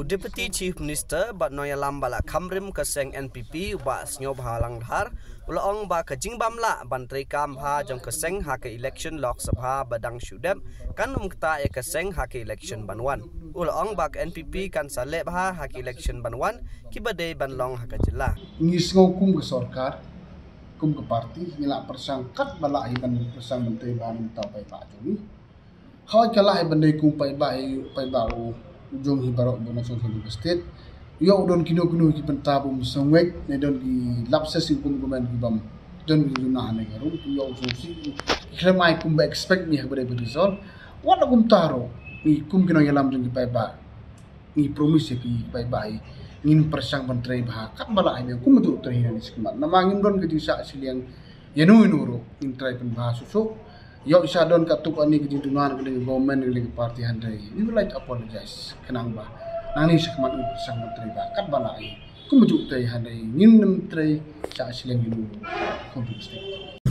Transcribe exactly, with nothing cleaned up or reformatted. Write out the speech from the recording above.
Deputy Chief Minister bad nongïalam ba la kham rim ka seng N P P, Bah Sniawbhalang Dhar, u la ong ba ka jingbym lah ban treikam bha jong ka seng ha ka election Lok Sabha ba dang shu dep kan ym ktah ïa ka seng ha ka election ban wan. U la ong ba ka N P P kan sa leh bha ha ka election ban wan kiba dei ban long ha ka jylla. Ngi sngew kum ka sorkar, kum ka party, ngi la pyrshang katba lah hi ban pyrshang ban trei bha na u paidbah jong ngi. Hooid, ka lah hi ban dei kum u paidbah, u paidbah u jong hi baroh ba na song song ka state. Ïoh u don kino kino ki bynta bym sngewbha, ne don ki lapses ki kum kumne ki bym don ki jumna ha ne ka rum, ïoh u sngewsih. Khlem ai kumba expect ngi ha kaba dei ba result. Wat la kumta ruh, ngi kum ki nongïalam jong ki paidbah, ngi promise ïa ki paidbah hi, ngin pyrshang ban trei bha katba lah hi, kumjuh trei hi ngi sngewmat. Namar ngim don ka jingshah shiliang ïa no ïa no ruh, ngin trei pynbha shuh shuh. Ïoh sha don katto katne ka jingduna na ka liang ka government, na ka liang ka party, hynrei we would like to apologize khnang ba nangne shakhmat ngin pyrshang ban trei bha katba lah hi, kumjuh trei, hynrei ngin ym trei shah shiliang ïa no ruh. Kumjuh.